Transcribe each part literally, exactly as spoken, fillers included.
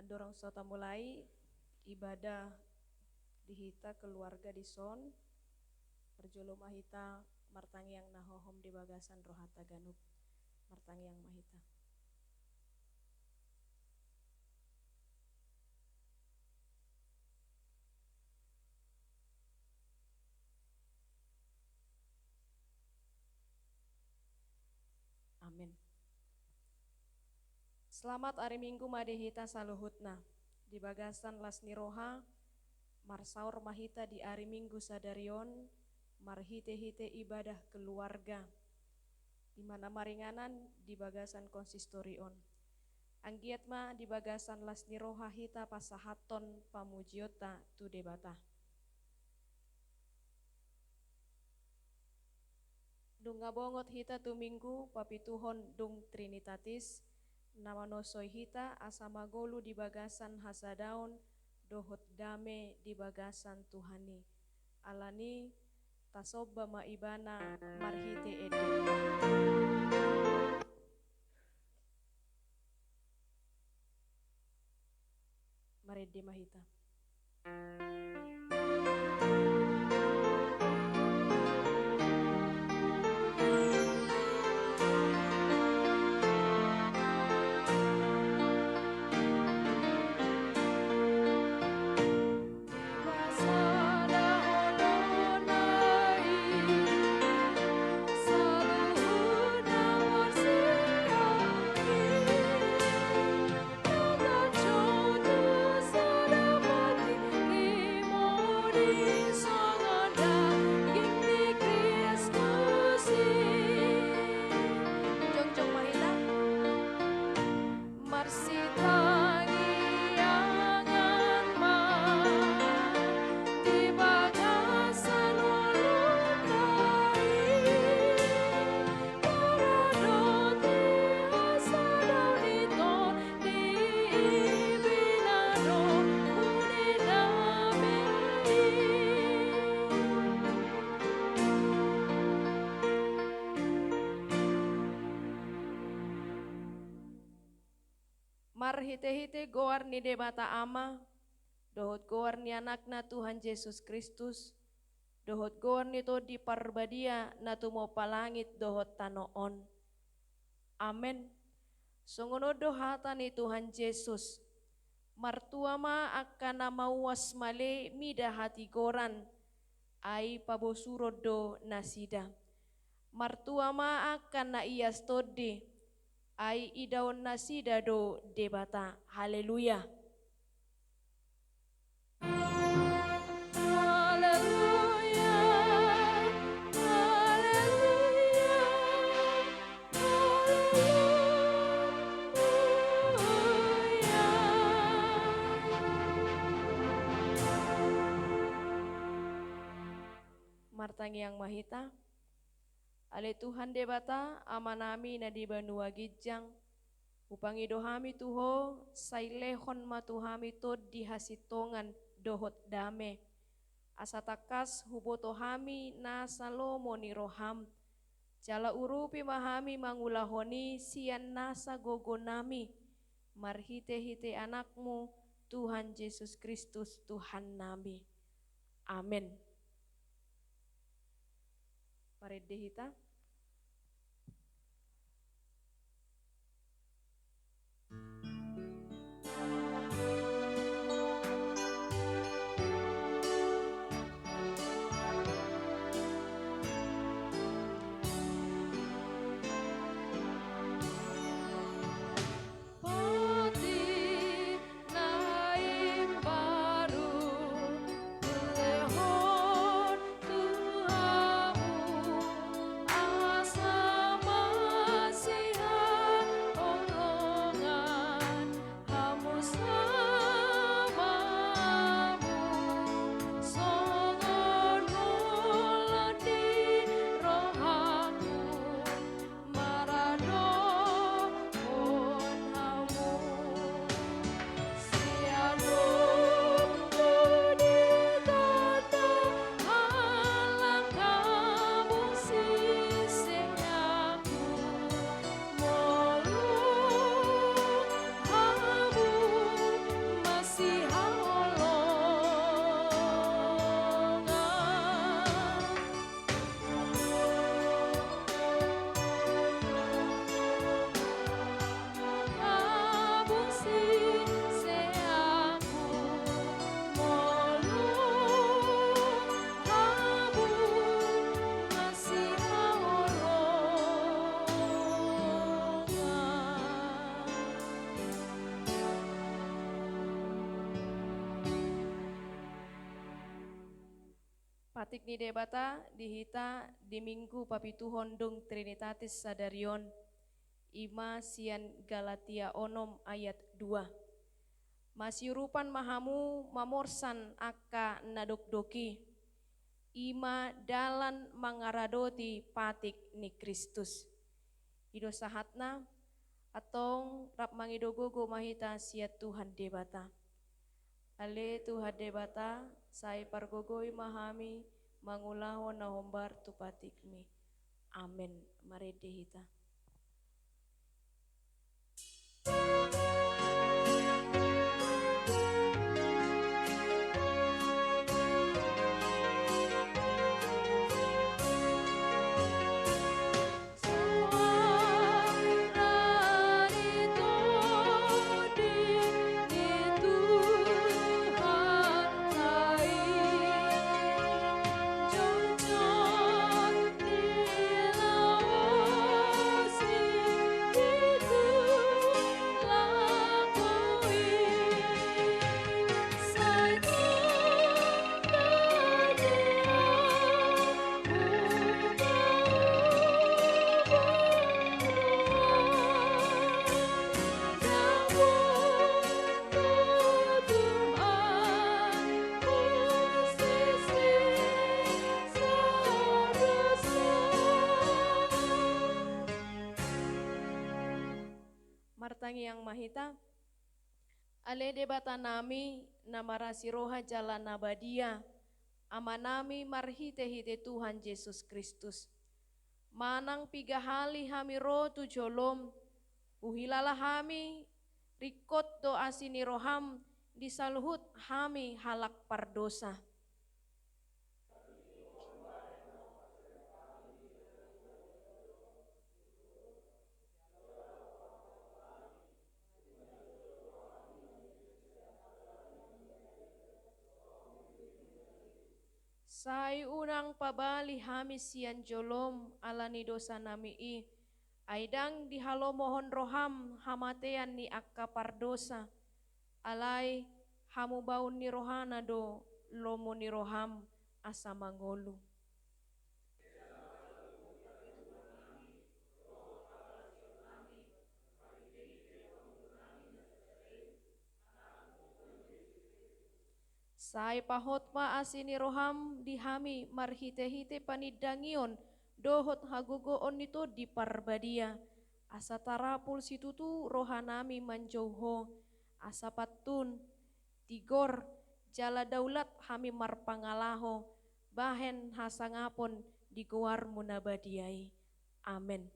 Dorong so tamulai ibadah di hita keluarga dison, parjolo ma hita martangiang na hohom di bagasan rohanta ganup. Martangiang ma hita. Amen. Selamat ari Minggu ma di hita saluhutna. Di bagasan las ni roha, marsaor ma hita di ari Minggu sadari on, marhite-hite ibadah keluarga, i ma na maringanan di bagasan konsistori on. Anggiat ma di bagasan las ni roha hita pasahathon pamujionta tu Debata. Nunga bongot hita tu Minggu papituhon dung Trinitatis, na manosoi hita asa mangolu di bagasan hasadaon dohot dame di bagasan Tuhan i. Alani, tasomba ma Ibana marhite ende. Marende ma hita. Jongjong ma hita. Marsitangiangan ma di bagasan ngolunta i, paradoti hasadaon i, Tondi i, pinadok muna dame i. Marhite-hite goar ni Debata Ama, dohot goar ni Anakna Tuhan Jesus Kristus, dohot goar ni Tondi Parbadia na tumompa langit dohot tano on. Amen. Songon on do hata ni Tuhan Jesus: Martua ma angka na mauas male mida hatigoran, ai pabosuron do nasida. Martua ma angka na ias tondi, ai idaon nasida do Debata. Haleluya. Haleluya. Haleluya. Haleluya. Martangiang ma hita. Ale Tuhan Debata, Amanami na di banua ginjang, hupangido hami tu Ho, sai lehon ma tu hami tondi hasintongan dohot dame, asa tangkas huboto hami nasa lomo ni roham. Jala urupi ma hami mangulahon i sian nasa gogonami, marhite-hite Anakmu, Tuhan Jesus Kristus, Tuhannami. Amen. Marende hita. Patik ni Debata di hita di Minggu papituhon dung Trinitatis sadari on, i ma sian Galatia onom ayat dua. Masiurupan ma hamu mamorsan angka na dokdok i, i ma dalan mangaradoti patik ni Kristus. I do sahatna, antong rap mangido gogo ma hita sian Tuhan Debata. Ale Tuhan Debata, sai pargogoi ma hami mangulahon na hombar tu patikmi. Amen. Marende hita. Martangiang ma hita. Ale Debata nami, na marasi roha jala na badia, Ama nami marhite-hite Tuhan Jesus Kristus. Manang piga hali hami ro tu jolom, huhilala hami, ringkot do asi ni roham di saluhut hami halak pardosa. Sai unang pabali hami sian jolom ala ni dosa nami i, ai ndang dihalomohon roham hamatean ni angka pardosa, alai hamubaon ni rohana do lomo ni roham asa mangolu. Sai pahot ma asi ni roham di hami marhite-hite panindangion dohot hagogoon ni Tondi Parbadia, asa tarapul situtu roha nami manjou Ho, asa pantun, tigor, jala daulat hami marpangalaho bahen hasangapon di goarmu na badia i. Amen.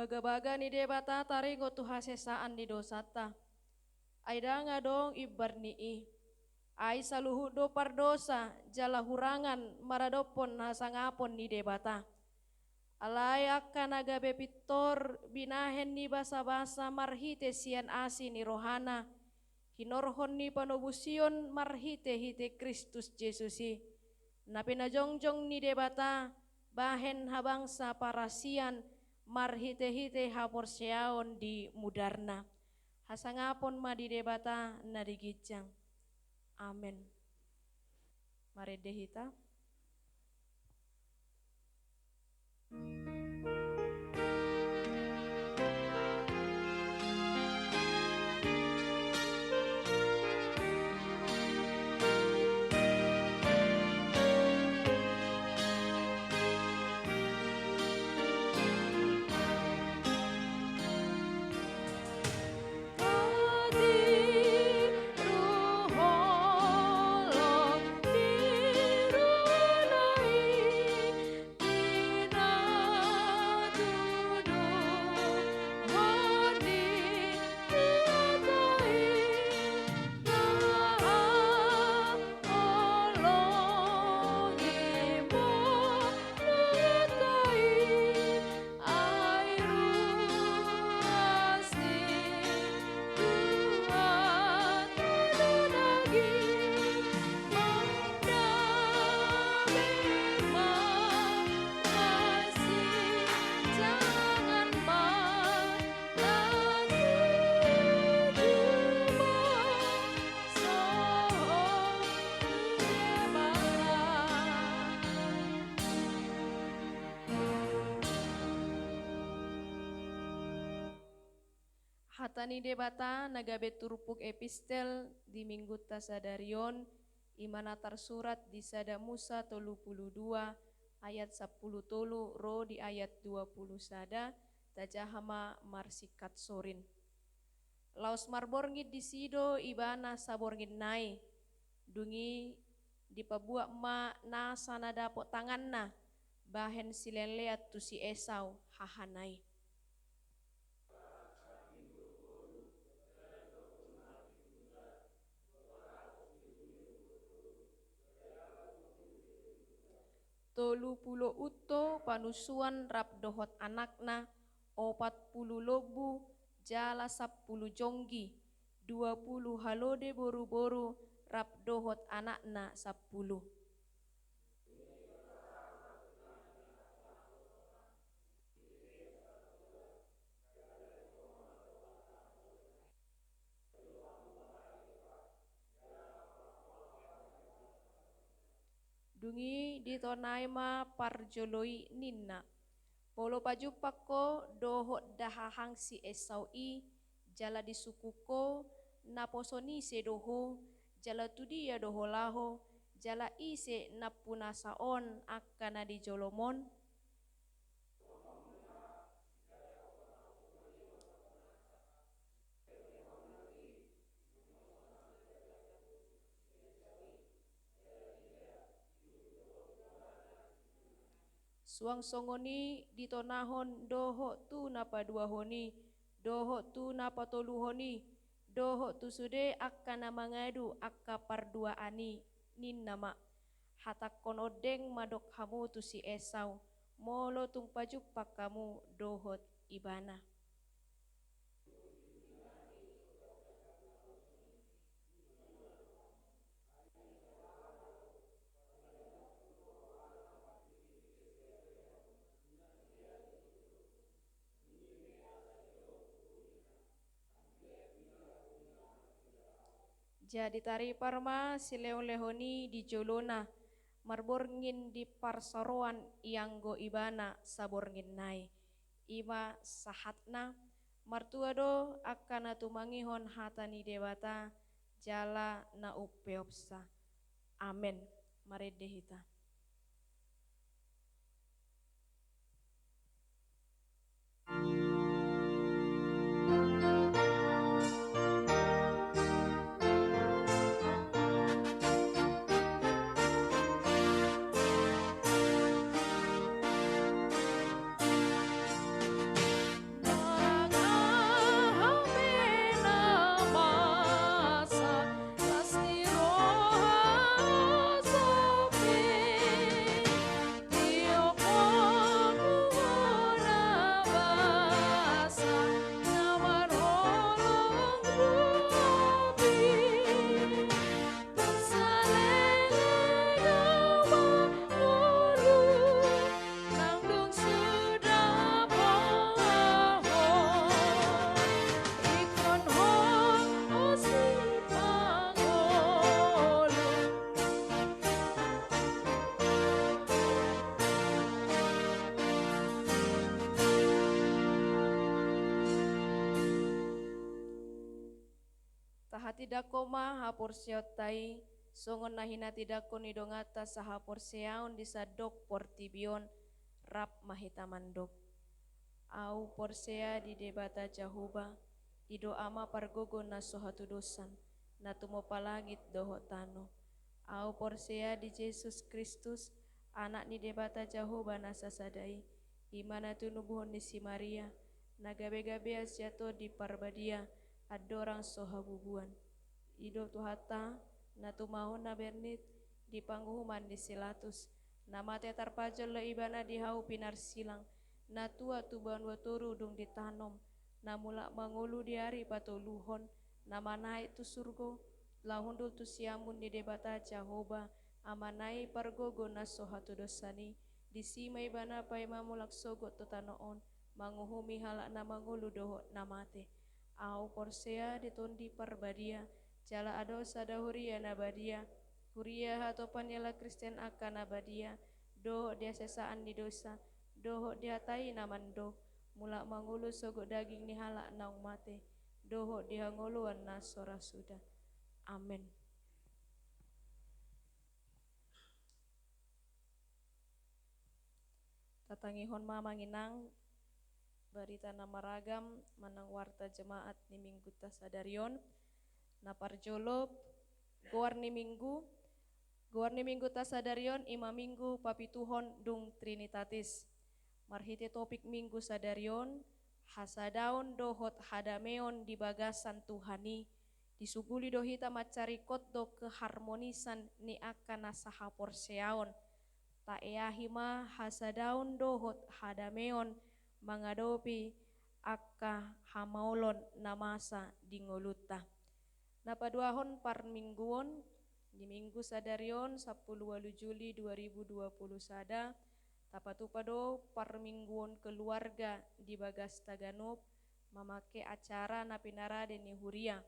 Bagabaga ni Debata taringot tu hasesaan ni dosanta. Ai ndang adong imbar ni i. Ai saluhut do pardosa jala hurangan maradophon hasangapon ni Debata. Alai angka na gabe pintor binahen ni basabasa marhite sian asi ni rohana, hinorhon ni panobusion marhitehite Kristus Jesus i, na pinajongjong ni Debata bahen habangsa parasian marhitehite haporseaon di mudarna. Hasangapon ma di Debata na di ginjang. Amen. Marende hita. Hata ni Debata na gabe turpuk epistel di minggunta sadari on, i ma na tarsurat di sada Musa tolu pulu dua ayat sampulu tolu ro di ayat dua pulu sada, tajaha ma marsingkat sorin. Laos marborngin disi do ibana saborngin nai, dung i dipabuat ma nasa na dapot tanganna bahen silelean tu si Esau hahana i. Tolu pulu unto panusuan rap dohot anakna, opat pulu lombu jala sampulu jonggi, dua pulu halode boruboru rap dohot anakna sampulu. Dung i ditonai ma parjolo i ninna: Molo pajumpang ho dohot dahahang si Esau i, jala disungkun ho, naposo ni ise do ho, jala tu dia do ho laho, jala ise nampunasa on angka na di jolom on? Suang songon i ditonahon dohot tu na paduahon i, dohot tu na patoluhon i, dohot tu sude angka na mangadu angka parduaan i, ninna ma: Hatangkon ondeng ma dok hamu tu si Esau, molo tung pajumpang hamu dohot ibana. Jadi taripar ma silehonlehon i di jolona, marborngin di parsaroan ianggo ibana saborngin nai. I ma sahatna. Martua do angka na tumangihon hata ni Debata jala na umpeopsa. Amen. Marende hita. Hatindangkon ma haporseaonta i, songon na hinatindangkon ni donganta sahaporseaon di sandok portibi on, rap ma hita mandok. Ahu porsea di Debata Jahowa, i do Ama pargogo na so hatudosan, na tumompa langit dohot tano. Ahu porsea di Jesus Kristus, Anak ni Debata Jahowa na sasada i, i ma na tinubuhon ni si Maria, na gabe-gabean sian Tondi Parbadia, andorang so habubuan. I do Tuhanta, na tumao na bernit di panguhuman ni si Latus, na mate tarpajolo Ibana di hau pinarsilang, na tuat tu banua toru dung ditanom, na mulak mangolu di ari patoluhon, na manaek tu surgo, laho hundul tu siamun ni Debata Jahowa, Amana i pargogo na so hatudosan i, disi ma Ibana paima mulak sogot tu tano on, manguhumi halak na mangolu dohot na mate. Ahu porsea di Tondi Parbadia, jala adong sada huria na badia, huria hatopan ni halak Kristen angka na badia, dohot di hasesaan ni dosa, dohot di hata i na mandok, mulak mangolu sogot daging ni halak naung mate, dohot di hangoluan na so ra suda. Amen. Tatangihon ma amang inang barita na maragam manang warta jemaat ni Minggunta sadari on. Na parjolo, goar ni Minggu. Goar ni Minggunta sadari on i ma Minggu papituhon dung Trinitatis. Marhite topik Minggu sadari on, hasadaon dohot hadameon di bagasan Tuhan i, disuguli do hita mansai ringkot do keharmonisan ni angka na sahaporseaon. Taeahi ma hasadaon dohot hadameon mangadopi angka hamaolon na masa di ngolunta. Na paduahon parmingguon, di Minggu sadari on, sampulu ualu Juli dua ribu dua pulu sada, tapatupa do parmingguon keluarga di bagasta ganup, mamake acara na pinarade ni huria,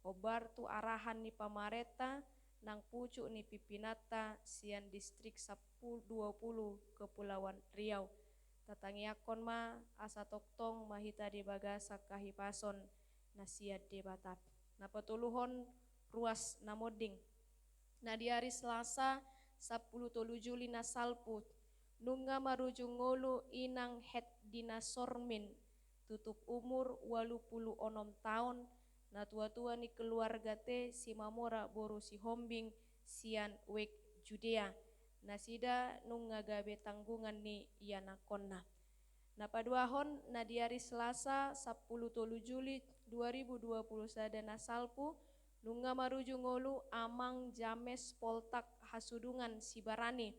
hombar tu arahan ni pamarenta nang pucuk ni pimpinanta sian distrik sampulu, dua pulu Kepulauan Riau. Tatangiangkon ma asa tongtong ma hita di bagasan hahipason na sian Debata. Na patoluhon, ruas na monding. Na di ari Selasa, sampulu tolu Juli na salpu, nunga marujung ngolu inang Herdina Sormin, tutup umur ualu pulu onom taon, na tuatua ni keluarga T Simamora boru Sihombing sian Wijk Judea. Nasida nunga gabe tanggungan ni ianakkonna. Na paduahon, na di ari Selasa, sampulu tolu Juli dua ribu dua pulu sada na salpu, nunga marujung ngolu amang James Poltak Hasudungan Sibarani,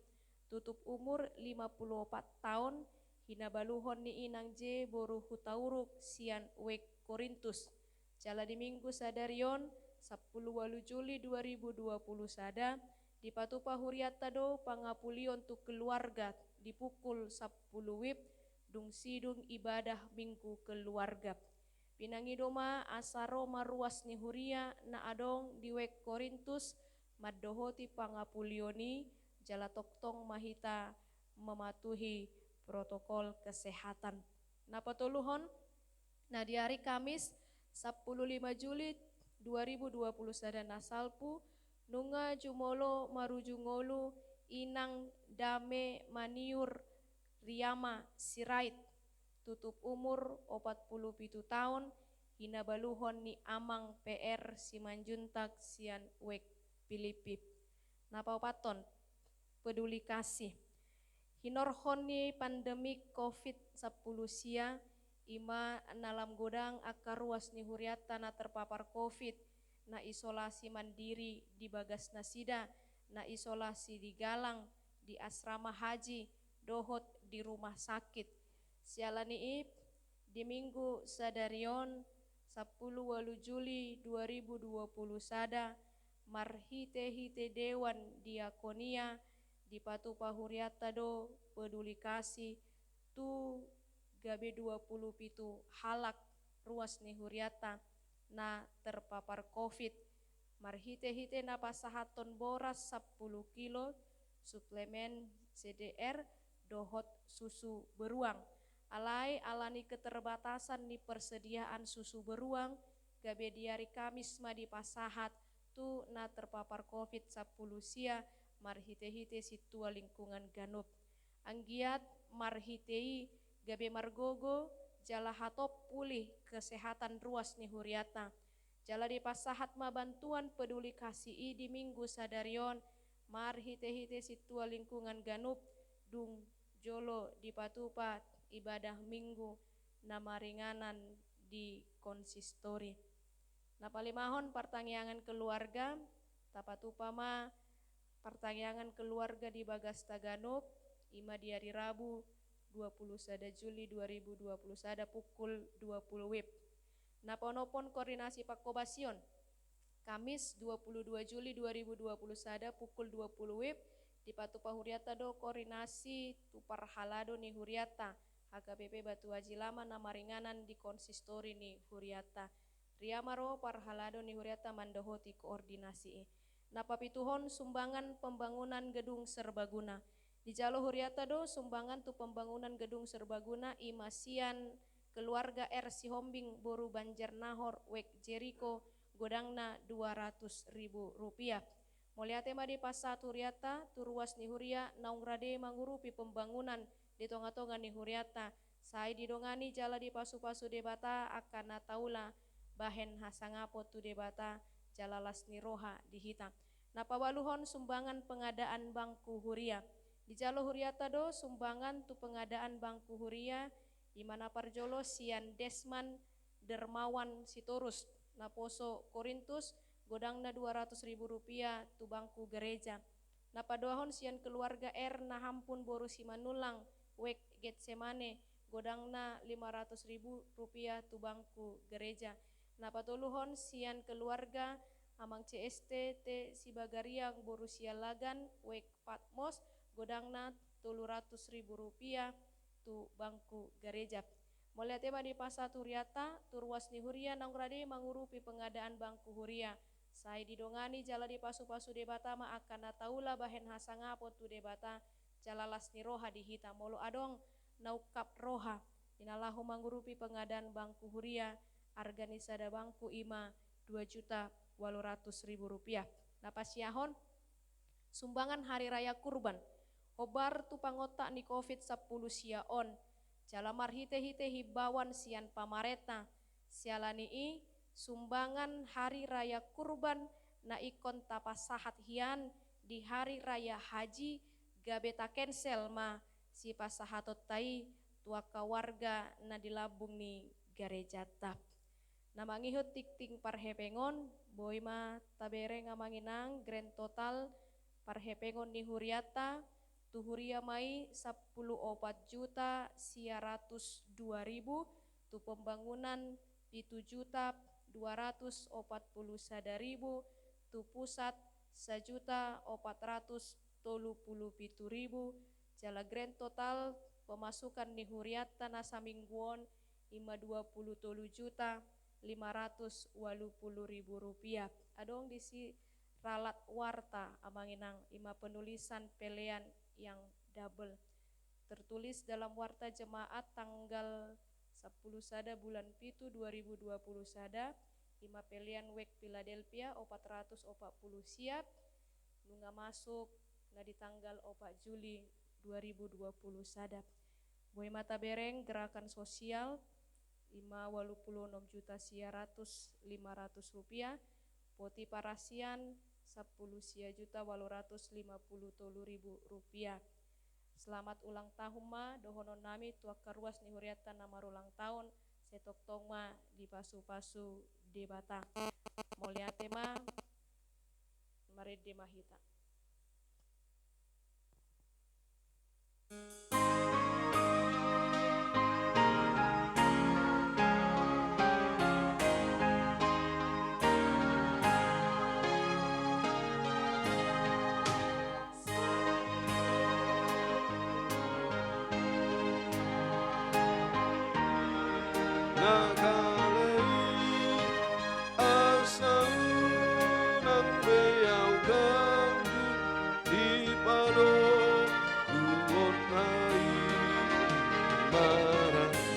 tutup umur lima pulu opat taon, hinabaluhon ni inang J boru Hutauruk sian Wijk Korintus. Jala di Minggu sadari on, sampulu ualu Juli dua ribu dua pulu sada, dipatupa hurianta do pangapulion tu keluarga di pukul sampulu wib, dung sidung ibadah Minggu keluarga. Pinangido ma asa ro ma ruas ni huria na adong di Wijk Korintus mandohoti pangapulion i, jala tongtong ma hita mematuhi protokol kesehatan. Na patoluhon, na di ari Kamis, sampulu lima Juli dua ribu dua pulu sada na salpu, nunga jumolo marujung ngolu inang Dame Maniur Riama Sirait, tutup umur opat pulu pitu taon, hinabaluhon ni amang P R Simanjuntak sian Wijk Pilipi. Na paopathon, peduli kasih. Hinorhon ni pandemi covid sampulu sia, i ma na lam godang angka ruas ni hurianta na terpapar covid, na isolasi mandiri di bagas nasida, na isolasi di galang, di asrama haji, dohot di rumah sakit. Siala ni i, di Minggu sadari on, sampulu ualu Juli dua ribu dua pulu sada, marhite-hite Dewan Diakonia, dipatupa hurianta do peduli kasih tu gabe dua pulu pitu halak ruas ni hurianta na terpapar covid, marhite-hite na pasahathon boras sampulu kilo, suplemen C D R, dohot susu beruang. Alai ala ni keterbatasan ni persediaan susu beruang, gabe di ari Kamis ma dipasahat tu na terpapar covid sampulu sia marhite-hite sintua lingkungan ganup. Anggiat marhite i gabe margogo jala hatop pulih kesehatan ruas ni hurianta. Jala dipasahat ma bantuan peduli kasih i di Minggu sadari on marhite-hite sintua lingkungan ganup, dung jolo dipatupa ibadah Minggu na maringanan di konsistori. Na palimahon, partangiangan keluarga. Tapatupa ma partangiangan keluarga di bagasta ganup, i ma di ari Rabu dua puluh sada Juli dua ribu dua puluh sada pukul dua puluh wib. Na paonomhon, koordinasi pangkobasion. Kamis dua puluh dua Juli dua ribu dua puluh sada pukul dua puluh wib, dipatupa hurianta do koordinasi tu parhalado ni hurianta, H K P P Batu Aji Lama na maringanan di konsistori ni hurianta. Ria ma ro parhalado ni hurianta mandohoti koordinasi i. Na papituhon, sumbangan pembangunan gedung serbaguna. Dijalo hurianta do sumbangan tu pembangunan gedung serbaguna, i ma sian keluarga R Sihombing boru Banjarnahor, wijk Jeriko, godangna dua ratus ribu rupiah. Mauliate ma dipasahat hurianta tu ruas ni huria naung rade mangurupi pembangunan di tonga-tonga ni hurianta. Sai didongani jala dipasu-pasu Debata angka na taula bahen hasangapon tu Debata jala las ni roha di hita. Na paualuhon, sumbangan pengadaan bangku huria. Dijalo hurianta do sumbangan tu pengadaan bangku huria, i ma na parjolo sian Desman Dermawan Sitorus, naposo Korintus, godangna dua ratus ribu rupiah tu bangku gereja. Na paduahon, sian keluarga R Nahampun boru Simanullang, wijk Getsemane, godangna lima ratus ribu rupiah tu bangku gereja. Na patoluhon, sian keluarga Amang C S T T Sibagariang boru Sialagan, wijk Patmos, godangna tolu ratus ribu rupiah tu bangku gereja. Mauliate ma dipasahat hurianta tu ruas ni huria naung rade mangurupi pengadaan bangku huria. Sai didongani jala dipasu-pasu Debata ma angka na taula bahen hasangapon tu Debata jala las ni roha di hita. Molo adong na ungkap roha di na laho mangurupi pengadaan bangku huria, arga ni sada bangku i ma dua juta ualu ratus ribu rupiah. Na pasiahon, sumbangan Hari Raya Kurban, hombar tu pangontak ni covid sampulu sia on, jala marhite-hite himbauan sian pamarenta. Siala ni i, sumbangan Hari Raya Kurban na ingkon tapasahat hian di Hari Raya Haji gabe takensel ma sipasahatonta i tu angka warga na di lambung ni garejanta. Na mangihut tingting parhepengon, boi ma tabereng, Amang Inang, grand total parhepengon ni hurianta. Tu huria ma i sampulu opat juta sia ratus dua ribu, tu pembangunan pitu juta dua ratus opat pulu sada ribu, tu pusat sajuta opat ratus tolu pulu pitu ribu, jala grand total pemasukan ni hurianta na saminggu on i ma dua pulu tolu juta lima ratus ualu pulu ribu rupiah. Adong disi ralat warta, Amang Inang, i ma penulisan pelean yang double. Tertulis dalam warta jemaat tanggal sampulu sada bulan pitu dua ribu dua pulu sada, i ma pelean wijk Philadelphia opat ratus opat pulu siap, nunga masuk na di tanggal opat Juli dua ribu dua pulu sada. Boi ma tabereng gerakan sosial, i ma ualu pulu onom juta sia ratus lima ratus rupiah, poti parasian sampulu sia juta ualu ratus lima pulu tolu ribu rupiah. Selamat ulang tahun ma dohononnami tu angka ruas ni hurianta na marulang tahun, sai tongtong ma dipasu-pasu Debata. Mauliate ma, marende ma hita. Na kale i asa unang be ahu ganggu di panoguonna i, maranggian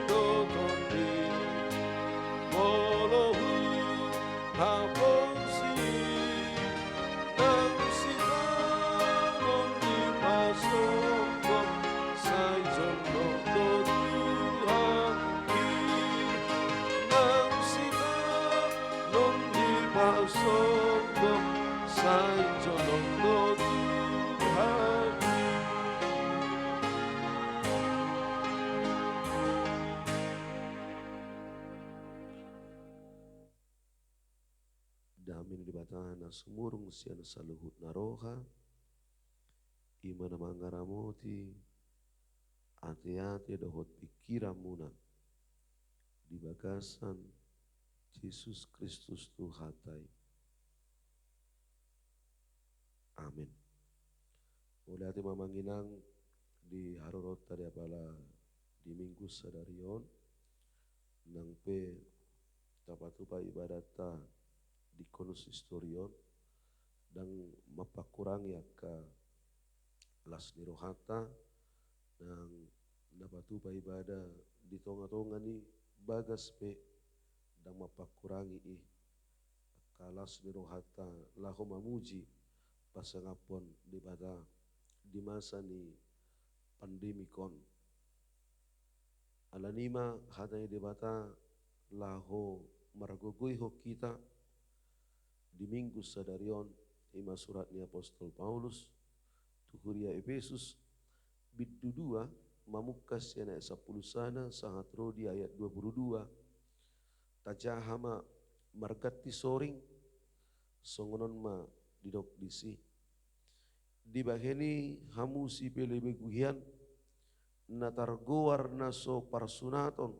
do tondim. Sombong, sai jonong do Tuhan. Dame ni Debata na sumurung sian saluhut na roha, i ma na mangaramoti ateate dohot pingkiranmuna di bagasan Jesus Kristus Tuhanta i. Amen. Mauliate ma amang inang di haroronta di apala di Minggu sadari on, nang pe tapatupa ibadatta di konsistorion, ndang mampangkurangi angka las ni rohanta, nang na patupa ibada di tongatonga ni bagas pe ndang mampangkurangi i angka las ni rohanta laho mamuji pasangaphon Debata di masa ni pandemik on. Alani i ma hata ni Debata laho margogoihon hita di Minggu sadari on, i ma surat ni apostel Paulus tu huria Epesus, bindu dua, mamungka sian ayat sampulu sada sahat ro di ayat dua pulu dua. Tajaha ma marganti soring, songon on ma didok disi. Dibahen i hamu sipelebegu hian, na targoar na so parsunaton,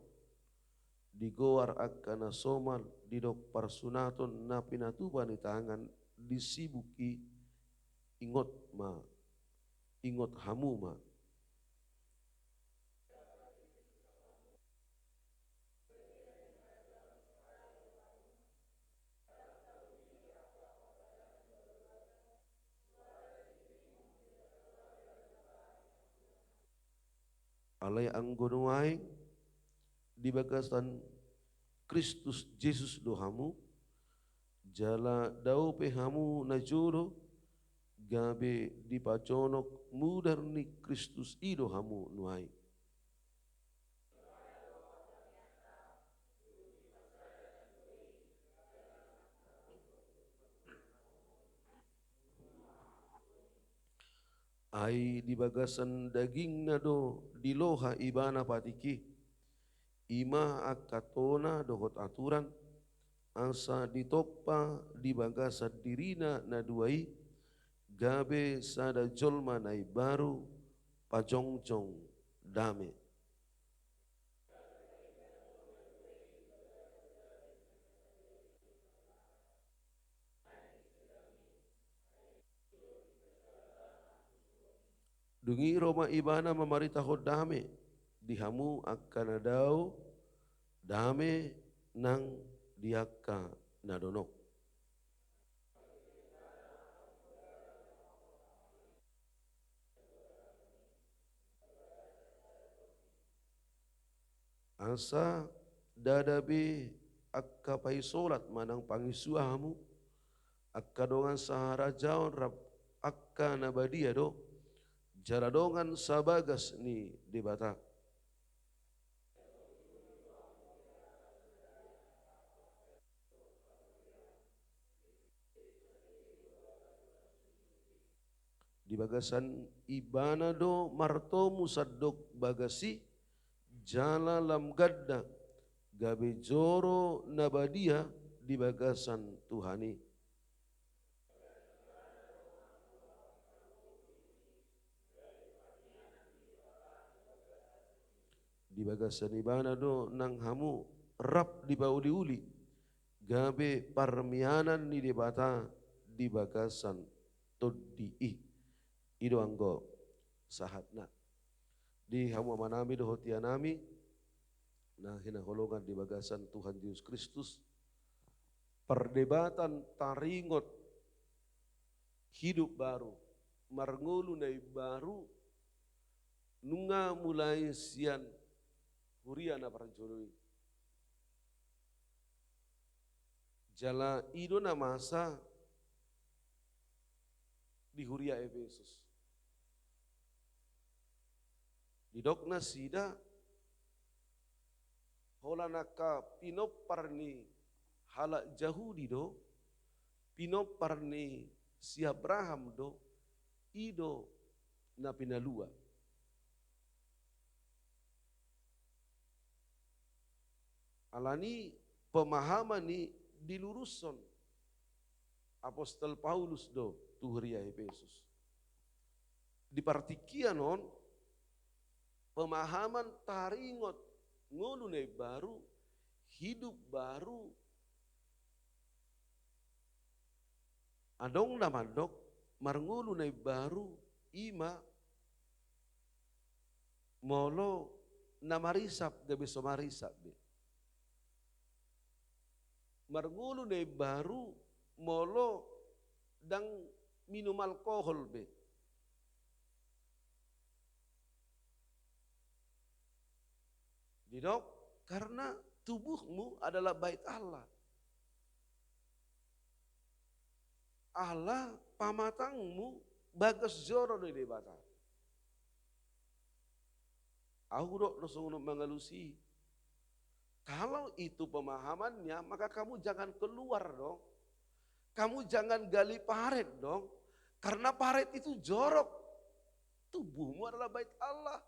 digoar angka na somal didok parsunaton na pinatupa ni tangan di sibuk i, ingot ma, ingot hamu ma. Alai anggo nuaeng di bagasan Kristus Jesus do hamu, jala dao pe hamu najolo, gabe dipajonok mudar ni Kristus i do hamu nuaeng. Ai di bagasan dagingna do diloha ibana patik i, i ma angka tona dohot aturan, asa ditompa di bagasan dirina na dua i, gabe sada jolma na imbaru, pajongjong dame. Dung i ro ma ibana mamaritahon dame di hamu angka na dao, dame nang di angka na donok. Asa ndada be angka paisolat manang pangisua hamu, angka dongan saharajaon rap angka na badia do, jala dongan sabagas ni Debata. Di bagasan ibana do martomu sandok bagas i, jala lam ganda, gabe joro na badia di bagasan Tuhan i. Di bagasan ibana do nang hamu rap dipauliuli, gabe parmianan ni Debata di bagasan Tondi i. I do anggo sahatna. Di hamu amanami dohot inanami na hinaholongan di bagasan Tuhan Jesus Kristus, perdebatan taringot hidup baru, marngolu na imbaru, nunga mulai sian huria na parjolo i. Jala i do na masa di huria Epesus. Didok nasida, holan angka pinompar ni halak Jahudi do, pinompar ni si Abraham do, i do na pinalua. Alani pemahaman i dilurushon apostel Paulus do tu huria Epesus. Di partingkian on, pemahaman taringot ngolu na imbaru, hidup baru, adong na mandok marngolu na imbaru i ma molo na marisap gabe so marisap be. Marngolu na imbaru molo ndang minum alkohol be. Didok, karena tubuhmu adalah bait Allah. Allah pamatangmu bagas joro ni Debata. Ahu dok do songon on mangalusi. Kalau itu pemahamannya, maka kamu jangan keluar dong. Kamu jangan gali paret dong. Karena paret itu jorok. Tubuhmu adalah bait Allah.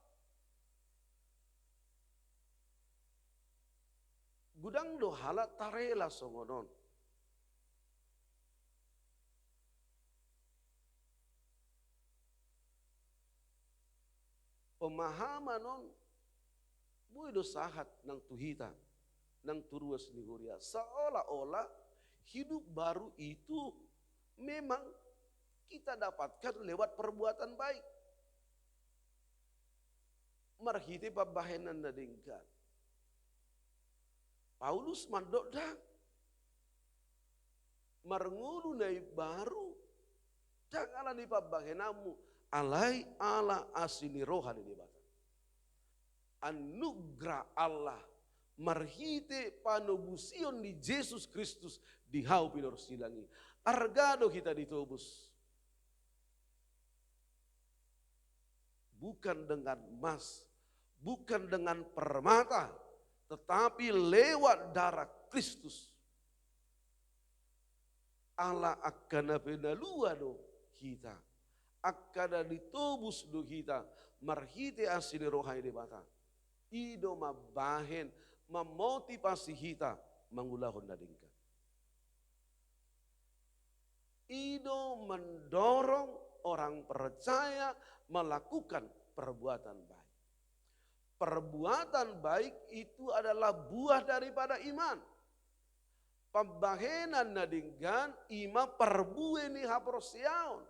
Godang do halak tarela songon on. Pemahaman on boi do sahat nang tu hita, nang tu ruas ni huria. Seolah-olah hidup baru itu memang kita dapatkan lewat perbuatan baik. Marhite pambahenan na denggan. Paulus mandok ndang. Marngolu na imbaru, ndang ala ni pambahenanmu, alai ala asi ni roha ni Debata. Anugerah Allah marhite panobusion ni Jesus Kristus di hau pinorsilang i. Arga do hita ditobus. Bukan dengan emas, bukan dengan permata, tetapi lewat darah Kristus. Ala angka na pinalua do hita, angka na ditobus do hita marhite asi ni roha ni Debata. I do mambahen, mamotivasi hita mangulahon na denggan. I do mendorong orang percaya melakukan perbuatan baik. Perbuatan baik itu adalah buah daripada iman. Pambahenan na denggan i ma parbue ni haporseaon.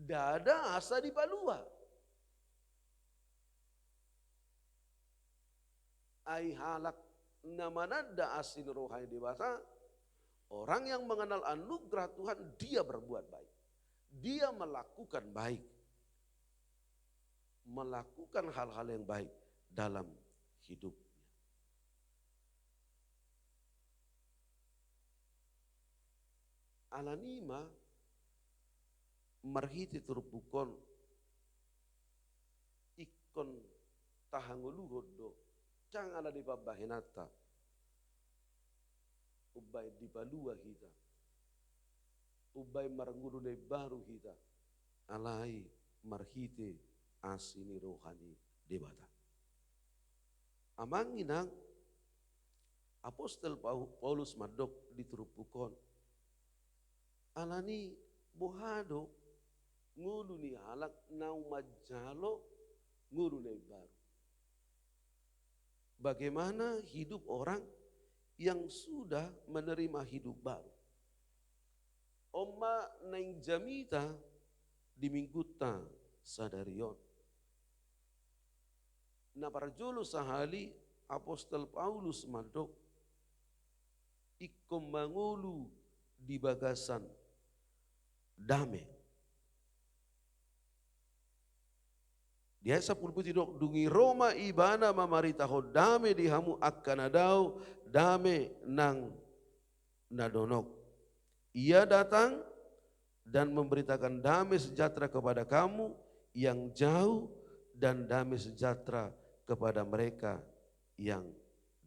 Ndada asa dipalua. Ai halak na mananda asi ni roha ni Debata, orang yang mengenal anugerah Tuhan, dia berbuat baik. Dia melakukan baik. Melakukan hal-hal yang baik dalam hidupnya. Alani i ma marhite turpuk on ingkon tahangoluhon do, ndang ala ni pambahenanta umbahen dipalua hita, umbahen marngolu na imbaru hita, alai marhite asi ni roha ni Debata. Amang inang, apostel Pau-, Paulus mandok di turpuk on, alani boha do ngolu ni halak na manjalo ngolu na imbaru. Bagaimana hidup orang yang sudah menerima hidup baru? On ma naeng jamita di minggunta sadari on. Na parjolo sahali apostel Paulus mandok, ingkon mangolu di bagasan dame. Di ayat sampulu pitu didok, dung i ro ma ibana mamaritahon dame di hamu angka na dao, dame nang na donok. Ia datang dan memberitakan damai sejahtera kepada kamu yang jauh dan damai sejahtera kepada mereka yang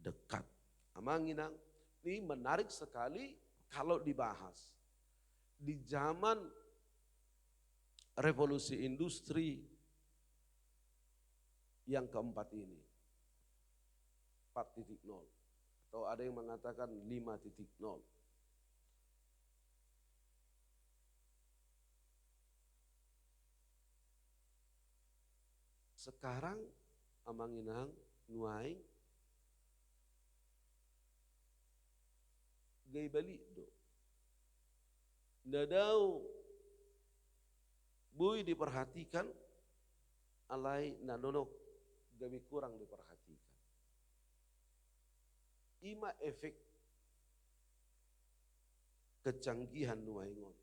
dekat. Amang inang, ini menarik sekali Kalau dibahas di zaman revolusi industri yang keempat ini, empat titik nol, atau ada yang mengatakan lima titik nol. Sekarang, amang inang, nuaeng, gaibalik do. Na dao boi diperhatikan, alai na nonok gabe kurang diperhatikan. Ima efek kecanggihan nuaeng on.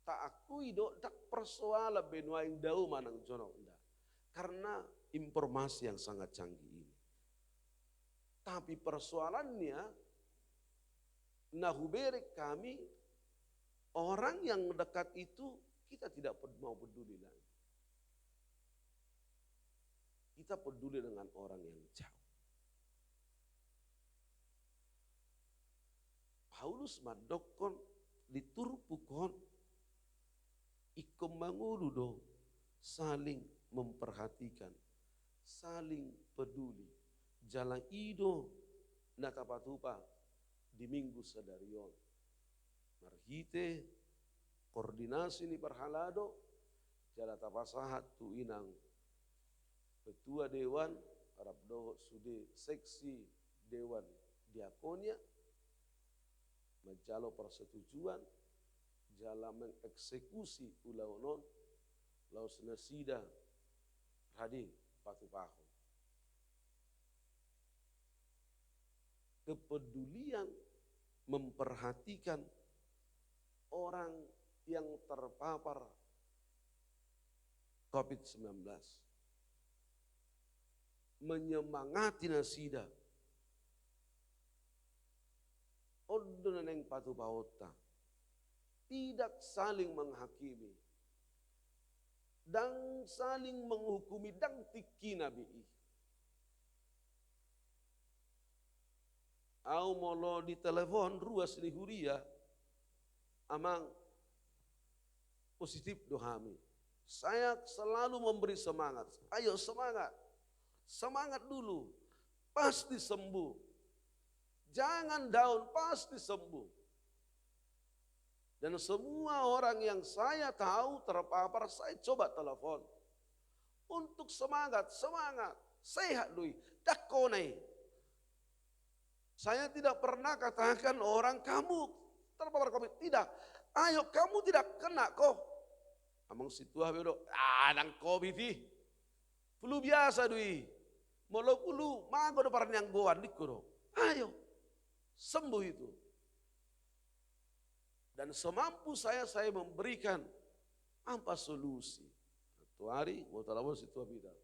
Taakui do, ndang persoalan be nuaeng dao manang jonok, nda. Karena informasi yang sangat canggih ini. Tapi persoalannya, na hubereng hami, orang yang dekat itu kita tidak ped-, mau peduli lagi. Kita peduli dengan orang yang jauh. Paulus mandokkon di turpuk on, ingkon mangolu do saling memperhatikan, saling peduli. Jala i do na tapatupa di Minggu sadari on. Marhite koordinasi ni parhalado, jala tapasahat tu inang ketua dewan, rap dohot sude seksi dewan diakonia, manjalo persetujuan, jala mengeksekusi ulaon on, laos nasida rade patupahon. Kepedulian memperhatikan orang yang terpapar covid sembilan belas. Menyemangati nasida. On do na naeng patupahonta. Tidak saling menghakimi. Ndang saling menghukumi, ndang tingkina be i. Au molo ditelepon ruas ni huria, amang, positif do hami. Saya selalu memberi semangat. Ayo semangat. Semangat dulu. Pasti sembuh. Jangan down, pasti sembuh. Dan semua orang yang saya tahu terpapar, saya coba telepon. Untuk semangat, semangat. Sehat do i, ndang kona i. Saya tidak pernah katakan orang kamu terpapar covid. Tidak. Ayo, kamu tidak kena kok. Amang sintua be do, ah, ndang covid i. Flu biasa do i. Molo flu, mago do parnianggoan, ningku do. Ayo. Sembuh itu. Dan semampu saya, saya memberikan apa solusi. Satu hari, mau telepon sintua Peter.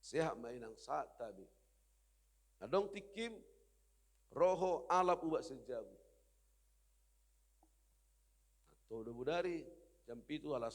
Sehat ma inang, sahat tabe. Adong tingkim, ro ho alap ubat sian jabu. Tolu do bodari, jam pitu alas